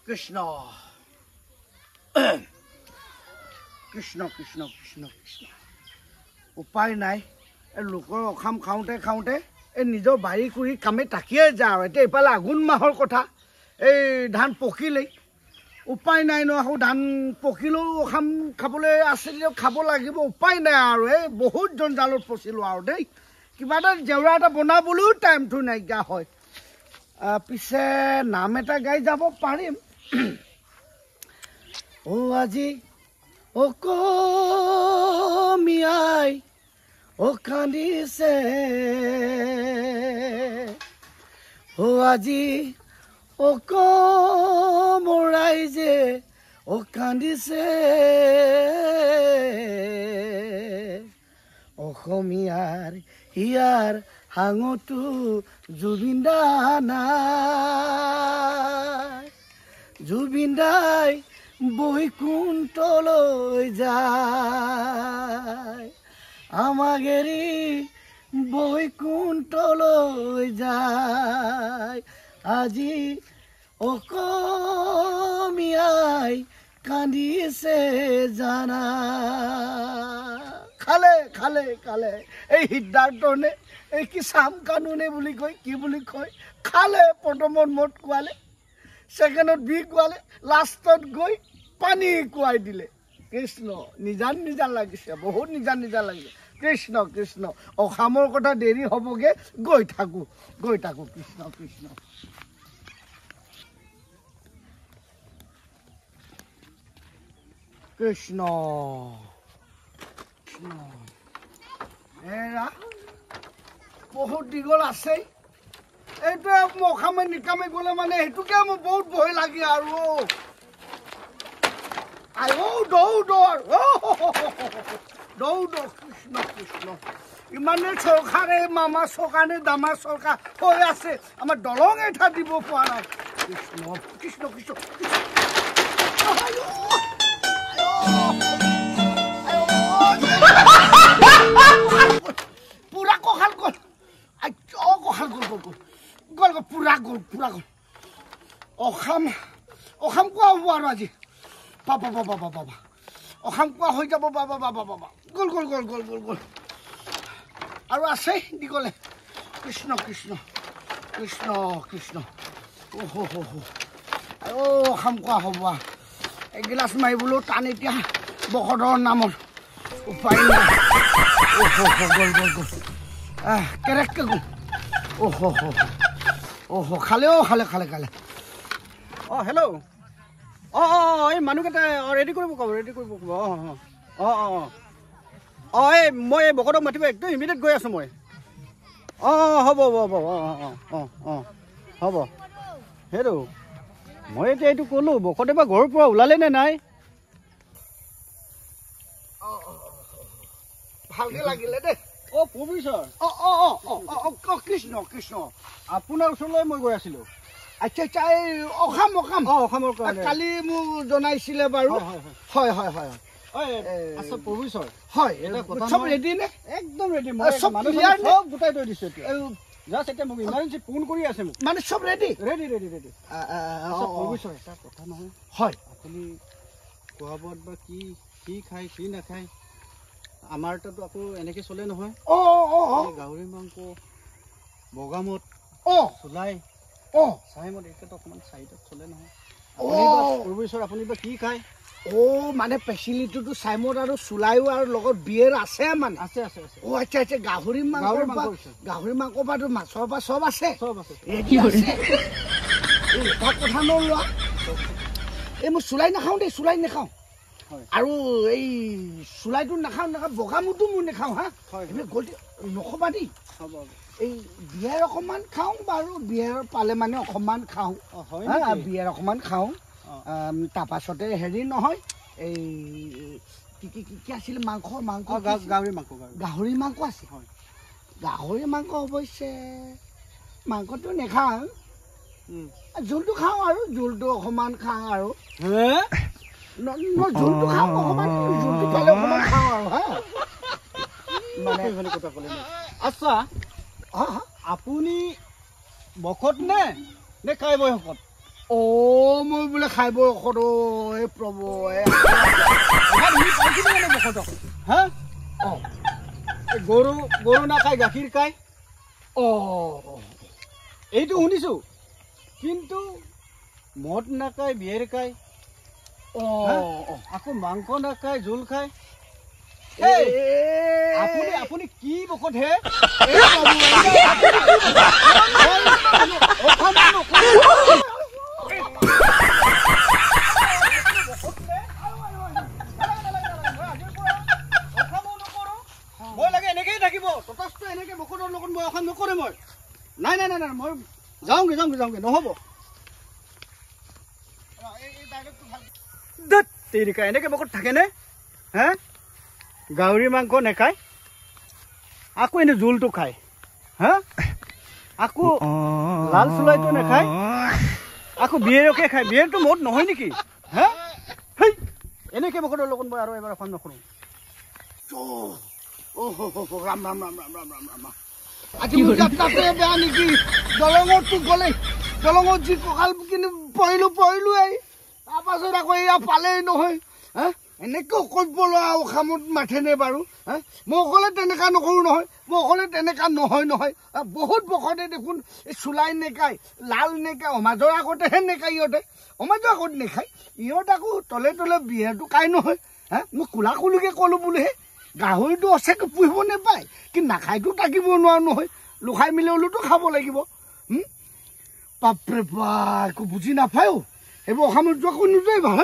কৃষ্ণ কৃষ্ণ কৃষ্ণ কৃষ্ণ কৃষ্ণ। উপায় নাই, এই লোকৰ অখাম খাওঁতে খাওঁতে এই নিজৰ বাৰী কুৰি কামে তাকিয়ে যাওঁ। এতিয়া ইফালে আঘোণ মাহৰ কথা, এই ধান পকিলেই উপায় নাই ন, আকৌ ধান পকিলেও অখাম খাবলৈ আছিল, খাব লাগিব, উপায় নাই আৰু। এই বহুত জঞ্জালত ফচিলোঁ আৰু দেই, কিবা এটা জেওৰা এটা বনাবলৈও টাইমটো নাইকিয়া হয়। পিছে নাম এটা গাই যাব পাৰিম। অ' আজি অকমিয়াই অ কান্দিছে, অ' আজি অকমৰাই যে অ কান্দিছে, অসমীয়াৰ হিয়াৰ হাঙতো জুবিন দা নাই, জুবিন দাই বৈকুণ্ঠলৈ যায়, আমাক এৰি বৈকুণ্ঠলৈ যায়, আজি অকমিয়াই কান্দিছে জানা। খালে খালে খালে এই সিদ্ধাৰ্থ নে এই কি চাম কানুনে বুলি কয়, কি বুলি কয়, খালে প্ৰথমত মদ খুৱালে, ছেকেণ্ডত বিহ খুৱালে, লাষ্টত গৈ পানী খুৱাই দিলে। কৃষ্ণ, নিজান নিজান লাগিছে, বহুত নিজান নিজান লাগিছে। কৃষ্ণ কৃষ্ণ। অসামৰ কথা দেৰি হ'বগৈ, গৈ থাকোঁ গৈ থাকোঁ। কৃষ্ণ কৃষ্ণ। কৃষ্ণ কৃষ্ণ। এৰা বহুত দীঘল আছে এইটোৱে, অসামে নিকামে গ'লে মানে সেইটোকে মোৰ বহুত ভয় লাগে আৰু। আই অ দৌ দৌ দৌ দৌ। কৃষ্ণ কৃষ্ণ। ইমানে চৰকাৰে মামা চৰকাৰ নে দামা চৰকাৰ হৈ আছে, আমাৰ দলং এটা দিব পৰা নাই। কৃষ্ণ কৃষ্ণ কৃষ্ণ। পুৰা কঁকাল গ'ল, কঁকাল গ'ল গ'ল গ'ল গ'ল গ'ল, পুৰা গ'ল পুৰা গ'ল। অসাম অসাম কোৱা হ'ব আৰু আজি, বাবা বাবা বাবা বাবা, অসাম কোৱা হৈ যাব, বাবা বাবা বাবা, গ'ল গ'ল গ'ল গ'ল গ'ল গ'ল। আৰু আছে দীঘলে। কৃষ্ণ কৃষ্ণ কৃষ্ণ কৃষ্ণ। অহ হ হ, অসাম কোৱা হ'ব, এগিলাচ মাৰিবলৈও টান এতিয়া বসদৰ নামত, উপায় নাই। অহ গ'ল গ'ল গ'ল, কেৰেককে গ'ল। অহ হ, অহ খালে, অ খালে খালে খালে। অঁ হেল্ল', অঁ অঁ অঁ, এই মানুহকেইটা ৰেডি কৰিব ক'ব, ৰেডি কৰিব ক'ব। অঁ অঁ অঁ অঁ অঁ, এই মই এই বকদক মাতিব একদম ইমিডিয়েট গৈ আছোঁ মই। অঁ অঁ হ'ব হ'ব হ'ব, অঁ অঁ অঁ অঁ হ'ব। সেইটো মই এতিয়া এইটো ক'লোঁ, বকদে বা ঘৰৰ পৰা ওলালে নে নাই? ভালকে লাগিলে দেই। অ' প্ৰফেচৰ। অঁ অঁ অঁ অঁ অঁ, কৃষ্ণ কৃষ্ণ। আপোনাৰ ওচৰলৈ মই গৈ আছিলোঁ। আচ্ছা আচ্ছা, এই অসাম অসাম, অঁ অসমৰ কাৰণে কালি মোক জনাইছিলে বাৰু। হয় হয় হয়। আচ্ছা প্ৰফেচৰ, হয়, চব ৰেডি নে? একদম ৰেডি, মই চব ক্লিয়াৰ, চব গোটাই থৈ দিছোঁ এতিয়া। জাষ্ট এতিয়া মোক ইমাৰ্জেঞ্চি ফোন কৰি আছে মোক। মানে চব ৰেডি? Ready ready ready. আচ্ছা প্ৰফেচৰ, এটা কথা নহয়। হয়। আপুনি খোৱা বোৱাত বা কি কি খায় কি নাখায়? আমাৰ তাতো আকৌ এনেকৈ চলে নহয়। অঁ অঁ অঁ, গাহৰি মাংস, বগামত, অঁ চুলাই, অঁ চাইমত, এইকেইটা অকণমান চাইডত চলে নহয়। প্ৰফেচৰ আপুনি বা কি খায়? অ' মানে ফেচিলিটিটো চাইমত আৰু চুলাইও আৰু লগত বিয়েৰ আছে মানে? আছে আছে আছে। অ' আচ্ছা আচ্ছা, গাহৰি মাংস, গাহৰি মাংস পৰা মাছৰ পৰা চব আছে? চব আছে। এটা কথা নোলোৱা, এই মই চুলাই নাখাওঁ দেই, চুলাই নাখাওঁ। আৰু এই চুলাইটো নাখাওঁ নাখাওঁ, বগামুটো মই নাখাওঁ। হা, এইবিলাক গলটি নখবা দেই। এই বিয়েৰ অকণমান খাওঁ বাৰু, বিয়েৰ পালে মানে অকণমান খাওঁ, বিয়েৰ অকণমান খাওঁ। তাৰপাছতে হেৰি নহয়, এই কি কি কি আছিলে, মাংস মাংস, গাহৰি মাংস, গাহৰি মাংস আছে। গাহৰি মাংস অৱশ্যে মাংসটো নাখাওঁ, জোলটো খাওঁ আৰু, জোলটো অকণমান খাওঁ আৰু। জোলটো খাওঁ অকণমান, জোলটো পালে অকণমান খাওঁ আৰু। হা মানে কথা ক'লে। আচ্ছা, আপুনি বকত নে নে খাই বৈ শকত? অ' মই বোলে খাই বৈ অসদ এই প্ৰভু। হা, অঁ, গৰু গৰু নাখায় গাখীৰ খায়। অঁ, এইটো শুনিছোঁ, কিন্তু মদ নাখায় বিয়েৰ খায়। অঁ, আকৌ মাংস নাখায় জোল খায়। আপুনি আপুনি কি বকত হে? মই লাগে এনেকেই থাকিব তথাস্থ, এনেকে বকতৰ লগত মই অসম নকৰে। মই নাই নাই নাই নাই, মই যাওঁগে যাওঁগে যাওঁগে, নহ'ব তেৰিকা। এনেকে বকত থাকেনে হে? গাহৰি মাংস নেখায়, আকৌ এনে জোলটো খায়। হা, আকৌ লাল চুলাইটো নেখায়, আকৌ বিয়েৰকে খায়। বিয়েৰটো মদ নহয় নেকি? হা, হেই, এনেকে বকতৰ লগত মই আৰু এবাৰ এখন নকৰোঁ। ৰাম ৰাম ৰাম ৰাম ৰাম ৰাম ৰাম, আজি মোৰ যাত্ৰাটোৱে বেয়া নেকি? দলঙততো গ'লেই, দলঙত যি কঁকাল কিনি পৰিলোঁ পৰিলোঁ, এই তাৰপাছত আকৌ এয়া পালেই নহয়। হা, এনেকৈ অকব্য ল'ৰা অসমত মাথেনে বাৰু? হা, মই অকলে তেনেকুৱা নকৰোঁ নহয়, মই অকলে তেনেকুৱা নহয় নহয়। বহুত বখতে দেখোন এই চুলাই নেখায়, লাল নেখায়, সমাজৰ আগতেহে নেখায় ইহঁতে, সমাজৰ আগত নেখায় ইহঁত, আকৌ তলে তলে বিয়েৰটো খাই নহয়। হা, মই কোলা কুলিকে ক'লোঁ বোলোহে, গাহৰিটো সঁচাকৈ পুহিব নাপায়, কিন্তু নাখায়তো থাকিব নোৱাৰো নহয়, লোখাই মিলি হ'লেওতো খাব লাগিব। বাপৰে বা, একো বুজি নাপায় অ'। সেইবোৰ অসমত যোৱা কোনো নোযোৱাই ভাল।